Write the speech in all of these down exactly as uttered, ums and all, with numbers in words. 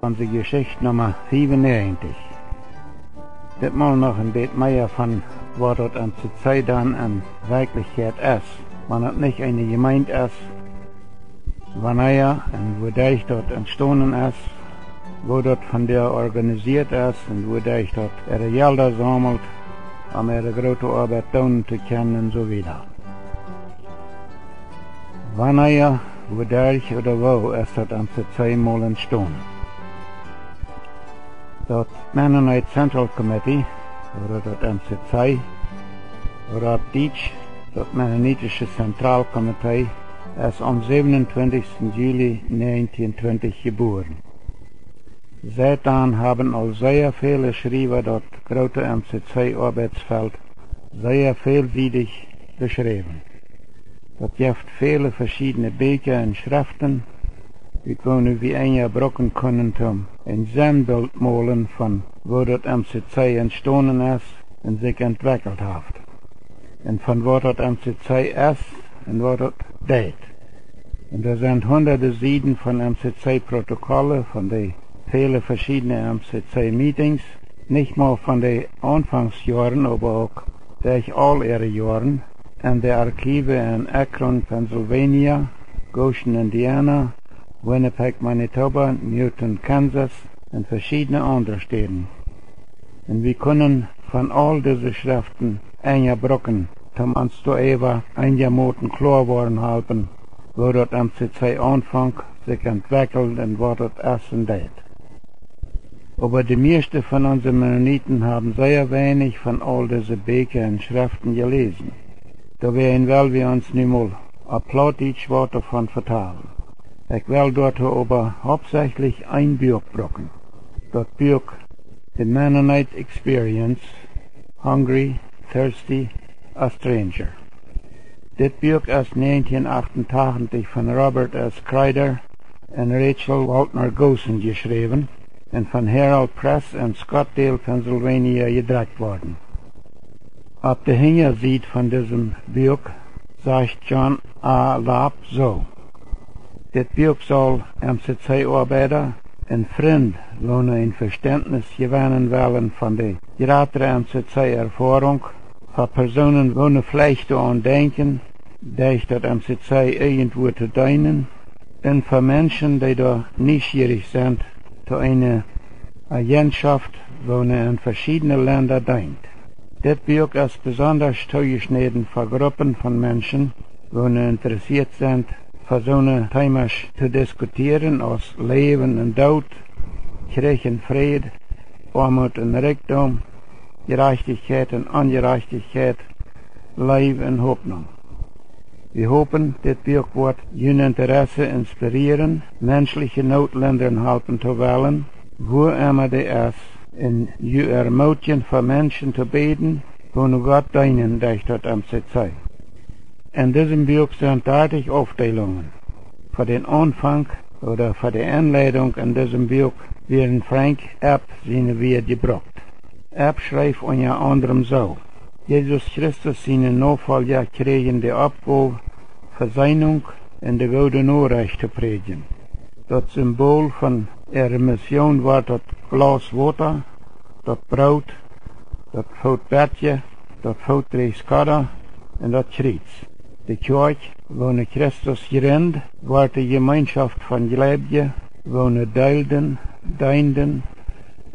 Onse Jeschicht Numma fiefunneajentich. Dit mol noch een bät mea von waut daut M C C dan en Werkjlichkjeit es, wan et nich eene Jemeent es, wanea un wuaderch daut entstonen es, woo daut von däa organisieet es un wuaderch daut äare Jelda saumelt, om äare groote Oabeit doonen to kjennen un soo wieda. Wanea, wuaderch ooda woo es daut M C C mol entstonen? Daut Mennonite Central Committee, ooda daut M C C, ooda opp Dietsch daut Mennonitische Zentralkomitee, es aum säwenuntwintichsten Juli näajentieen twintich jebuaren. Siet dan haben aul sea väle Schriewa daut groote M C C-Oabeitsfelt sea välsiedich beschräwen. Daut jeft väle veschiedne Bieekja un Schreften, waut wie nu wie enja brucken kunnen, om een Sennbilt molen von woo daut M C C entstonen es un sikj entwekjelt haft, un von waut daut M C C es un waut daut deit. Un doa sent hundade Sieden von M C C-Protokolle von de väle veschiedne M C C-Meetings, nich mau von de Aunfangsjoaren, oba uk derch aul äare Joaren, en de Archive en Akron, Pennsylvania, Goshen, Indiana, Winnipeg, Manitoba, Newton, Kansas, un veschiedne aundre Städen. Un wie kunnen von aul dise Schreften enja brucken, om ons doaräwa eenjamoten kloa woaren halpen, woo daut M C C aunfonk, sikj entwekjelt un waut daut es un deit. Oba de mieeschte von onse Mennoniten haben sea weinich von aul dise Bieekja un Schreften jeläsen. Doawäajen well wie ons nu mol opp Plautdietsch waut doavon vetalen. Ekj well doatoo oba hauptsächlich een Buak brucken. Daut Buak The Mennonite Experience, Hungry, Thirsty, a Stranger. Dit Buak es näajentieen acht un tachentich von Robert S. Kreider un Rachel Waltner Goosen jeschräwen un von Herald Press en Scottsdale, Pennsylvania jedrekjt worden. Opp de Hinjasied von disem Buak sajcht John A. Lobb soo: Dit Buak saul M C C-Oabeida un Frind, woone een Vestentnis jewennen wellen von de jratre M C C-Erfoarunk, fa Persoonen, woone veleicht doaraun denkjen, derch daut M C C irjentwua to deenen, un fa Menschen, dee doa nieschierich sent to eene Agentschoft, woone en veschiedne Lenda deent. Dit Buak es besondasch toojeschnäden fa Gruppen von Menschen, woone interessieet sent, fa soone Teemasch to diskutieren aus Läwen un Doot, Kjrich un Fräd, Oamoot un Rikjdom, Jerajchtichkjeit un Onjerajchtichkjeit, Leew un Hopninj. Wie hopen, dit Buak woat jun Interesse inspirieren, menschliche Noot lindren halpen to wellen, wua emma dee es, un ju ermootjen, fa Menschen to bäden, woone Gott deenen derch daut M C C. En disem Buak sent dartich Aufdeelungen. Fa dän Aunfank ooda fa de Enleidunk en disem Buak wieren Frank Epp siene Wieed jebrukt. Epp schreef unja aundrem soo: Jesus Christus siene Nofolja kjrieejen de Oppgow, Veseenunk un de goode Norecht to prädjen. Daut Symbol von äare Mission wort daut Glaus Wota, daut Broot, daut Footbettje, daut Footdräagskodda un daut Kjriets. De Kjoakj, woone Christus jrind, wort de Jemeenschoft von Jleewje, woone deelden, deenden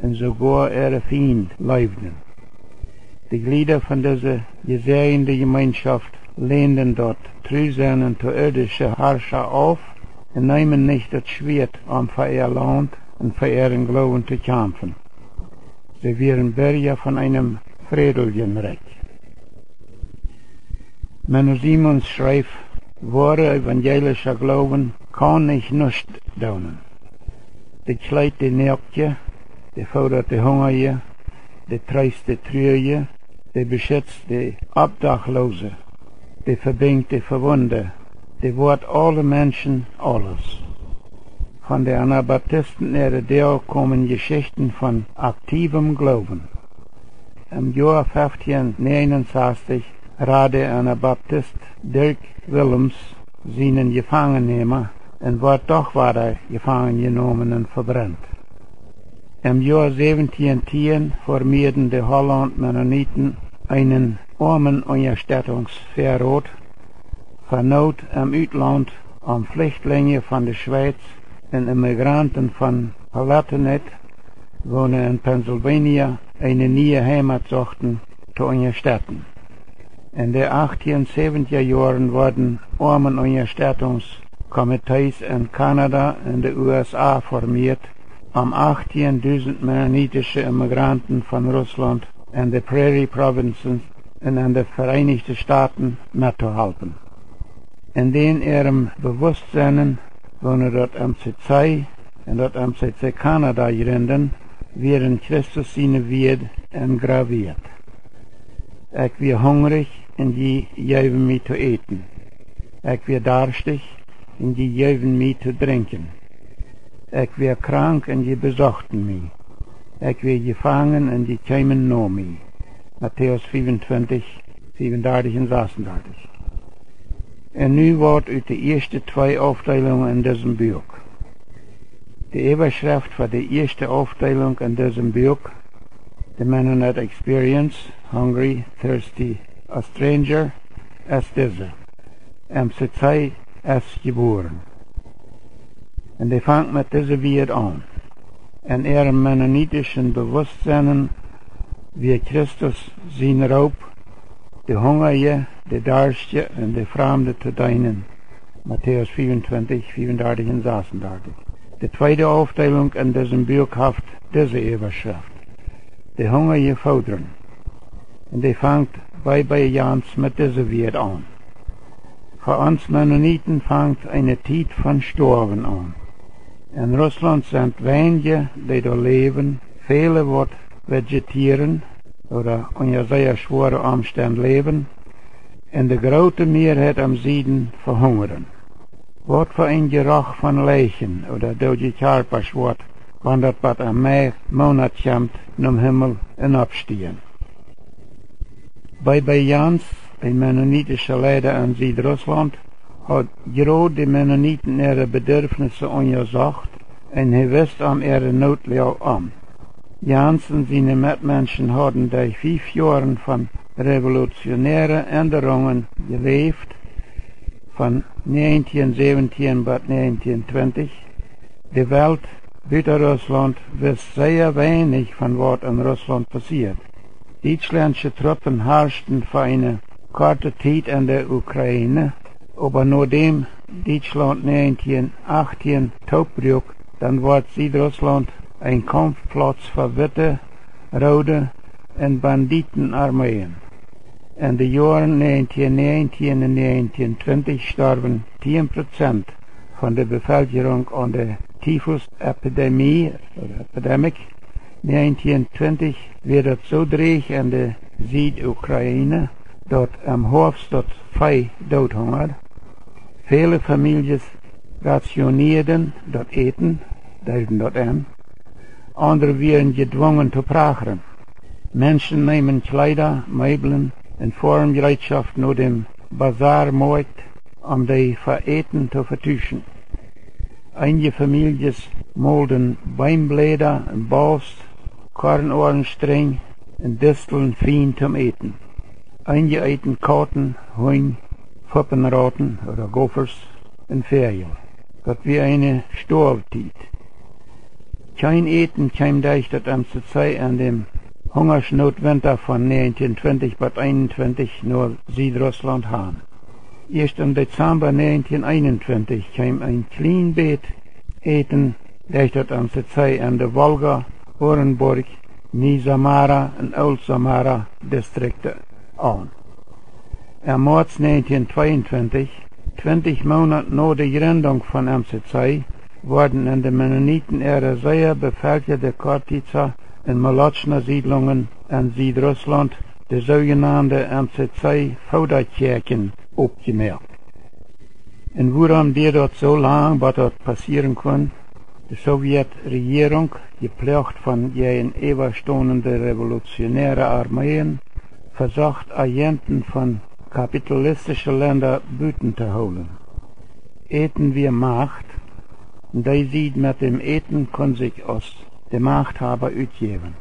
un soogoa äare Fiend leewden. De Jlieda von dise jesäajende Jemeenschoft länden daut Trusennen to irdische Harscha auf un neemen nich daut Schwieet, om fa äa Launt un fa äaren Gloowen to kjamfen. See wieren Birja von eenem frädeljen Rikj. Menno Simons schreef: Woare evangelischa Gloowen kaun nich nuscht doonen. Dee kjleet de Noakje, dee foodat de Hungaje, dee treest de Truaje, dee beschitzt de Obdachloose, dee vebinjt de Vewunde, dee woat aule Menschen aules. Von de Anabaptisten äare Doag komen Jeschichten von aktiewem Gloowen. Em Joa feftieen näajenunsastich rad de Anabaptist Dirk Willems sienen Jefangennäma un wort doch wada jefangen jenomen un vebrent. Em Joa säwentieen tieen formieeden de Holland Mennoniten eenen Oamenunjastettunksverrot fa Noot em Utlaunt, om Flichtlinje von de Schweiz un Immigranten von Palatinate, woone en Pennsylvania eene niee Heimat sochten, to unjastetten. En de achttieen säwentiea Joaren worden Oamenunjastettunkskomitees en Kanada un de U S A formieet, om achttieen dusent mennonitische Immigranten von Russlaunt en de Prairie Provinces un en de Vereinichte Stoten mettohalpen. En dän äarem Bewusstsennen, woone daut M C C un daut M C C Kanada jrinden, wieren Christus siene Wieed engraveet: Ekj wia hungrich un jie jeewen mie to äten. Ekj wia darschtich un jie jeewen mie to drinkjen. Ekj wia krank un jie besochten mie. Ekj wia jefangen un jie kjeemen no mie. Matäus fiefuntwintich, fiefundartich un sasundartich. Un nu woat ut de ieeschte twee Aufdeelungen en disem Buak. De Äwaschreft fa de ieeschte Aufdeelunk en disem Buak, The Mennonite Experience, Hungry, Thirsty, a Stranger, es dise: M C C es jebuaren. Un dee fangt met dise Wieed aun: En äarem mennonitischen Bewusstsennen wia Christus sien Roop, de Hungaje, de Darschtje un de Framde to deenen. Matäus fiefuntwintich, fiefundartich un sasundartich. De tweede Aufdeelunk en disem Buak haft dise Äwaschreft: De Hungaje foodren. Un dee fangt B B Jans met dise Wieed aun: Fa ons Mennoniten fangt eene Tiet von Stoawen aun. En Russlaunt sent weinje, dee doa läwen, väle, waut vegetieren ooda unja sea schwoare Omstend läwen, un de groote Mieeheit em Sieden vehungren. Waut fa een Jeroch von Leichen ooda doodje Kjarpasch woat, wan daut bat em Mei Moonat kjemt nom Himmel un oppstieen. B B Jans, een mennonitischa Leida en Siedrusslaunt, haud jrod de Mennoniten äare Bedurfnisse unjasocht un hee wist om äare Nootloag om. Jans un siene Metmenschen hauden derch fief Joaren von revolutionäre Endrungen jeläft, von näajentieen säwentieen bat näajentieen twintich. De Welt buta Russlaunt wist sea weinich von waut en Russlaunt passieed. Dietschlaunsche Truppen harschten fa eene korte Tiet en de Ukraine, oba nodäm Dietschlaunt näajentieen achttieen toopbruak, dan wort Siedrusslaunt een Kaumfplauz fa witte, roode un Banditenarmeeen. En de Joaren näajentieen näajentieen un näajentieen twintich storwen tieen Prozent von de Bevelkjerunk aun de Typhus-Epidemie, ooda epidemic. Näajentieen twintich wia daut soo dreech en de Sied-Ukraine, daut em Hoafst daut Vee doot hungad. Väle Famieljes rationieeden daut Äten, deelden daut en. Aundre wieren jedwungen to prachren. Menschen neemen Kjleeda, Meeblen un Formjereetschoft no däm Basarmoakjt, om dee fa Äten to vetuschen. Eenje Famieljes molden Beembläda un Baust, Kornoarenstrenj un Disteln fien toom Äten. Eenje eeten Kauten, Hunj, Fuppenrauten ooda Gophers un Väajel. Daut wia eene Stoawtiet. Kjeen Äten kjeem derch daut M C C en däm Hungaschnootwinta von näajentieen twintich bat eenuntwintich no Siedrusslaunt han. Ieescht em Dezamba näajentieen eenuntwintich kjeem een kjlien bät Äten derch daut M C C en de Wolga, Orenburg, Nie Samara un Old Samara Distrikte aun. Em Moaz näajentieen tweeuntwintich, twintich Moonat no de Jrindunk von M C C, worden en de Mennoniten äare sea bevelkjade Chortitza un Molotschna Siedlungen en Siedrusslaunt de soojenande M C C Foodakjäakjen opjemoakt. Un wuarom dieed daut soo lang, bat daut passieren kunn? De Sowjetrejiarunk, jeploacht von jäajen äwastonende revolutionäare Armeeen, vesocht Agenten von kapitalistische Lenda buten to hoolen. Äten wia Macht, un dee Sied met däm Äten kunn sikj aus de Machthaber utjäwen.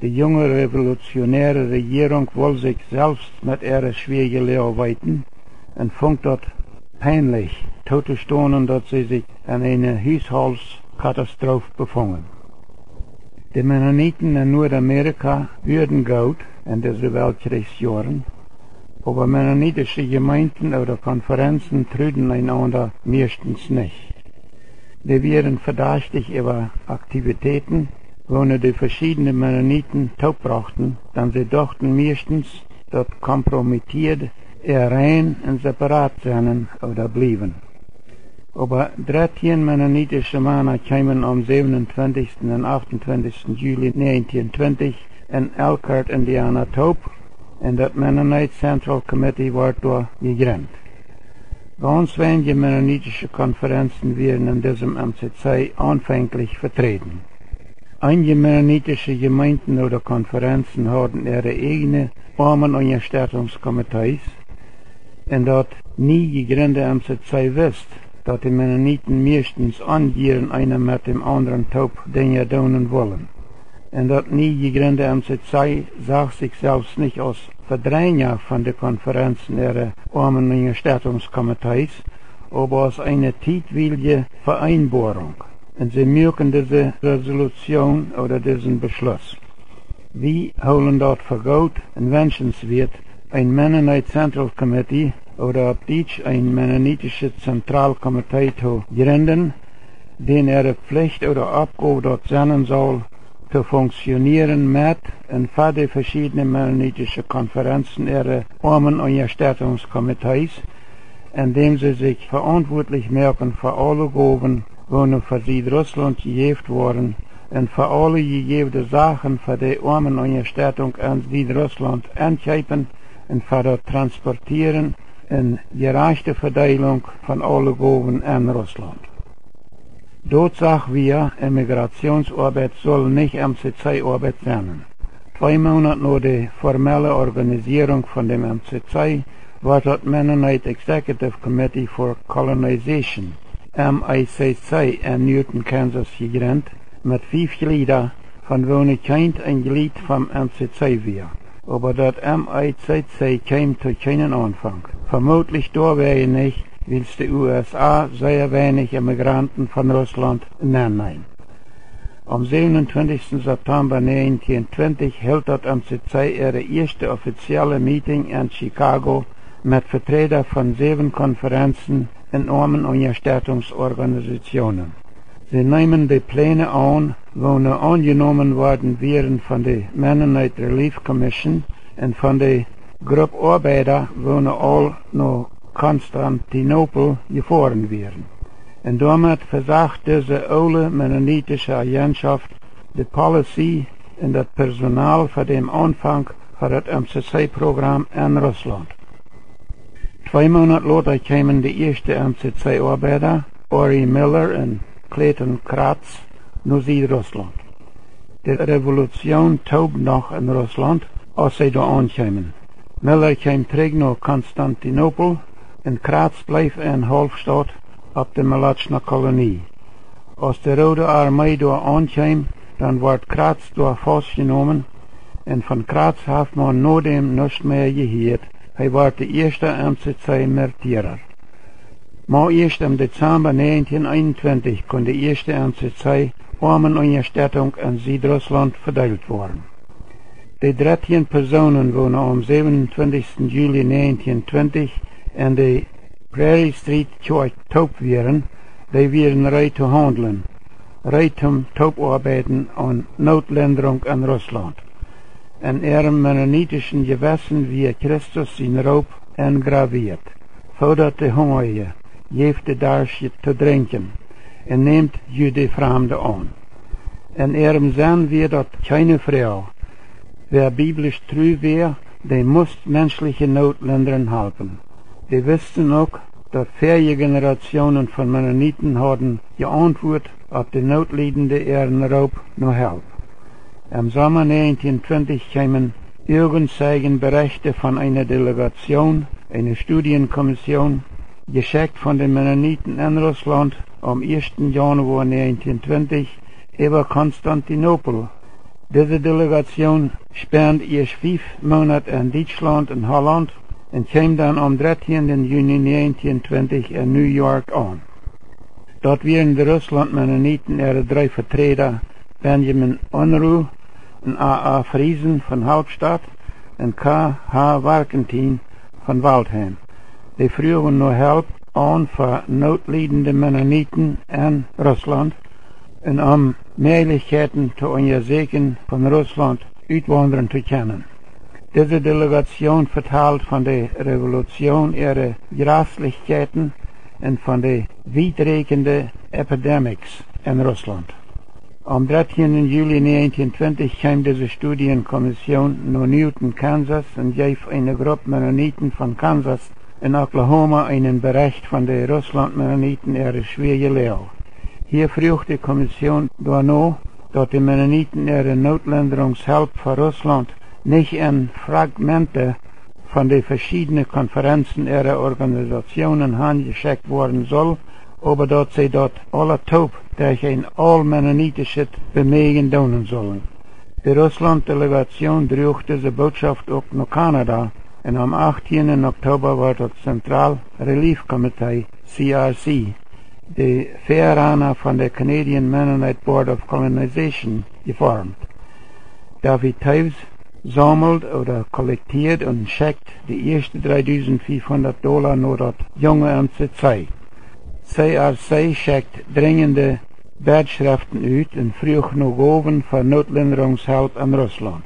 De junge revolutionäre Rejierunk wull sikj selfst met äare schwierje Loag weeten un funk daut peinlich tootostonen, daut see sikj en eene Hushaltskatastroph befungen. De Mennoniten en Nuadamerika wieren goot en dise Weltkjriegsjoaren, oba mennonitische Jemeenten ooda Konferenzen truden eenaunda mieschtens nich. Dee wieren vedachtich äwa Aktivitäten, woone de veschiedne Mennoniten toopbrochten, dan see dochten mieschtens, daut kompromitieed äa rein un separat sennen ooda bliewen. Oba dartieen mennonitische Mana kjeemen aum säwenuntwintichsten un achtentwintichsten Juli näajentieen twintich en Elkhart, Indiana toop, un daut Mennonite Central Committee wort doa jejrint. Gaunz weinje mennonitische Konferenzen wieren en disem M C C aunfänglich veträden. Eenje mennonitische Jemeenten ooda Konferenzen hauden äare ieejne Oamenunjastetungskomitees, un daut nie jejrinde M C C wist, daut de Mennoniten mieschtens onjieren eena met däm aundren toop Dinja doonen wullen. Un daut nie jejrinde M C C sach sikj selfst nich aus Vedrenja von de Konferenzen äare Oamenunjastetungskomitees, oba aus eene tietwielje Ve'eenboarunk. Un see muaken dise Resolution ooda disen Beschluss: Wie hoolen daut fa goot un wenschenswieet, een Mennonite Central Committee, ooda opp Dietsch een mennonitische Zentralkomitee, to jrinden, dän äare Pflicht ooda Oppgow daut sennen saul, to funktionieren met un fa de veschiedne mennonitische Konferenzen äare Oamenunjastetungskomitees, en däm see sikj ve'auntwuatlich moaken fa aule Gowen, woone fa Siedrusslaunt jejäft woaren, un fa aule jejäwde Sachen fa de Oamenunjastettunk en Siedrusslaunt enkjeepen un fa daut Transportieren un jerajchte Vedeelunk von aule Gowen en Russlaunt. Daut sach wie, Immigrationsoabeit sull nich M C C Oabeit sennen. Twee Moonat no de formelle Organisierunk von däm M C C wort daut Mennonite Executive Committee for Colonization, M E C C, en Newton, Kansas jejrint, met fief Jlieda, von woone kjeent een Jlieed vom M C C wia. Oba daut M E C C kjeem to kjeenen Aunfank. Vemootlich doawäajen nich, wiels de U S A sea weinich Immigranten von Russlaunt nenneem. Aum säwenuntwintichsten September näajentieen twintich hilt daut M C C äare ieeschte offizielle Meeting en Chicago met Veträda von säwen Konferenzen un Oamenunjastettungsorganisationen. See neemen de Pläne aun, woone aunjenomen worden wieren von de Mennonite Relief Commission un von de Grupp Oabeida, woone aul no Konstantinopel jefoaren wieren. Un doamet vesach dise oole mennonitische Agentschoft de Policy un daut Personal fa däm Aunfank fa daut M C C Program en Russlaunt. Twee Moonat lota kjeemen de ieeschte M C C Oabeida, Ori Miller un Clayton Kratz, no Siedrusslaunt. De Revolution toob noch en Russlaunt, aus see doa aunkjeemen. Miller kjeem trigj no Konstantinopel un Kratz bleef en Halbstaut opp de Molotschna Kolonie. Aus de Roode Armee doa aunkjeem, dan wort Kratz doa faustjenomen, un von Kratz haft maun nodäm nuscht mea jehieet. Hee wort de ieeschta M C C Märtyrer. Mau ieescht em Dezamba näajentieen eenuntwintich kunn de ieeschte M C C Oamenunjastettunk en Siedrusslaunt vedeelt woaren. De dartieen Persoonen, woone aum säwenuntwintichsten Juli näajentieen twintich en de Prairie Street Kjoakj toop wieren, dee wieren reed to haundlen, reed toom toopoabeiden aun Nootlindrunk en Russlaunt. En äarem mennonitischen Jewessen wia Christus sien Roop engraveet: Foodat de Hungaje, jäft de Darschtje to drinkjen, un nämt ju de Framde aun. En äarem Senn wia daut kjeene Froag: Wäa biblisch tru wia, dee musst menschliche Noot lindren halpen. Dee wisten uk, daut väaje Generationen von Mennoniten hauden jeauntwuat opp de Nootliedende äaren Roop no Help. Em Somma näajentieen twintich kjeemen Uagenzeijenberechte von eene Delegatsjoon, eene Studienkommissioon, jeschekjt von de Mennoniten en Russlaunt, aum ieeschten Jaunwoa näajentieen twintich äwa Konstantinopel. Dise Delegatioon spend ieescht fief Moonat en Dietschlaunt un Hollaunt un kjeem dan aum dartieenden Juni näajentieen twintich en New York aun. Daut wieren de Russlaunt Mennoniten äare dree Veträda, Benjamin Unruh, un A A Friesen von Halbstadt un K H Warkentin von Waldheim. Dee fruagen no Help aun fa nootliedende Mennoniten en Russlaunt un om Mäajlichkjeiten to unjasäkjen, von Russlaunt utwaundren to kjennen. Dise Delegatioon vetald von de Revolution äare Jraslichkjeiten un von de wieträkjende Epidemics en Russlaunt. Aum dartieenden Juli näajentieen twintich kjeem dise Studienkommissioon no Newton, Kansas, un jeef eene Grupp Mennoniten von Kansas un Oklahoma eenen Berecht von de Russlaunt Mennoniten äare schwoare Loag. Hia fruach de Kommissioon doano, daut de Mennoniten äare Nootlindrungshelp fa Russlaunt nich en Fragmente von de veschiedne Konferenzen äare Organisatioonen hanjeschekjt woaren sull, oba daut see daut aula toop derch een aulmennonitischet Bemäajen doonen sullen. De Russlaunt Delegatioon druach dise Bootschoft uk no Kanada un aum achtieenden Oktober wort daut Central Relief Committee, C R C, de Väarana von de Canadian Mennonite Board of Colonization, jeformt. David Toews saumelt ooda kollektieed un schekjt de ieeschte dreedusent fiefhundat Dolla no daut junge M C C. C R C schekjt drinjende Betschreften ut un fruach no Gowen fa Nootlindrungshelp en Russlaunt.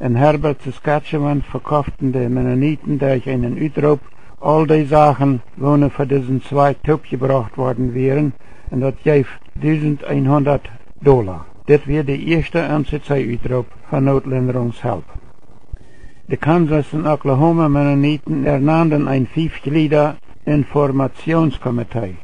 En Herbert, Saskatchewan, vekofften de Mennoniten derch eenen Utroop aul dee Sachen, woone fa disen Zwakj toopjebrocht worden wieren, un daut jeef dusent eenhundat Dolla. Dit wia de ieeschte M C C Utroop fa Nootlindrungshelp. De Kansas un Oklahoma Mennoniten ernanden een fiefjlieda Informationskommittee.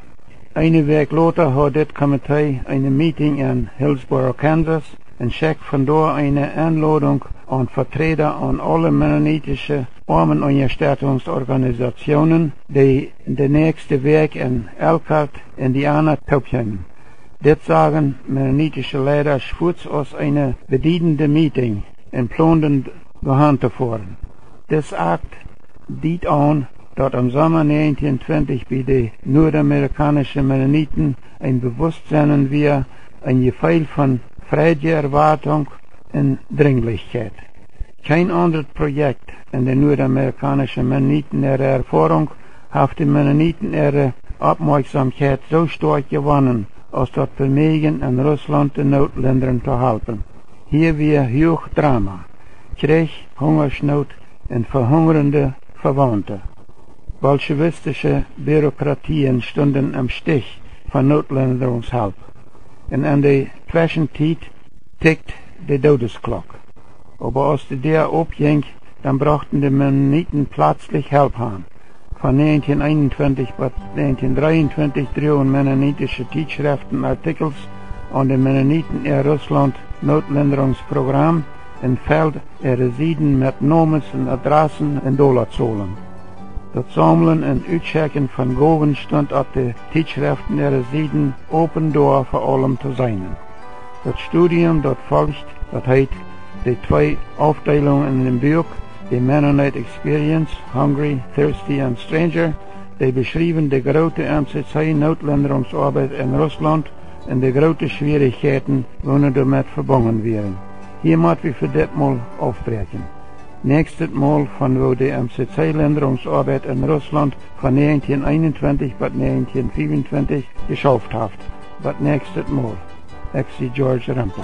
Eene Wäakj lota haud dit Kommittee eene Meeting en Hillsboro, Kansas, un schekjt von doa eene Enlodunk aun Veträda aun aule mennonitische Oamenunjastettungsorganisationen, dee de näakjste Wäakj en Elkhart, Indiana, toopkjeemen. Dit sagen mennonitische Leidasch fuats aus eene bediedende Meeting un plonden doahan to foaren. Dis Akt diet aun, daut em Somma näajentieen twintich bie de nuadamerikaunische Mennoniten een Bewusstsennen wia, een Jefeel von Freid, Erwartunk un Dringlichkjeit. Kjeen aundret Projekt en de nuadamerikaunische Mennoniten äare Erfoarunk haft de Mennoniten äare Oppmoakjsomkjeit soo stoakj jewonnen, aus daut Bemäajen en Russlaunt de Noot lindren to halpen. Hia wia huach Drama, Kjrich, Hungaschnoot un vehungrende Vewaunte. Bolschewistische Bürokratien stunden em Stich fa Nootlindrungshelp. Un en de Tweschentiet tikjt de Doodesklock. Oba aus de Däa opjinkj, dan brochten de Mennoniten plazlich Help han. Von näajentieen eenuntwintich bat näajentieen dreeuntwintich druagen mennonitische Tietschreften Artikels aun de Mennoniten äa Russlaunt Nootlindrungsprogram un feld äare Sieden met Nomes un Adrassen un Dolazolen. Daut Saumlen un Utschekjen von Gowen stunt opp de Tietschreften äare Sieden open doa fa aulem to seenen. Daut Studium, daut folcht, daut heet de twee Aufdeelungen en däm Buak, The Mennonite Experience, Hungry, Thirsty and Stranger, dee beschriewen de groote M C C Nootlindrungsoabeit en Russlaunt un de groote Schwierichkjeiten, woone doamet vebungen wieren. Hia mott wie fa dit Mol aufbräakjen. Näakjstet Mol von woo de M C C Lindrungsoabeit en Russlaunt von näajentieen eenuntwintich bat näajentieen fiewuntwintich jeschauft haft. Bat näakjstet Mol. Ekj sie George Rempel.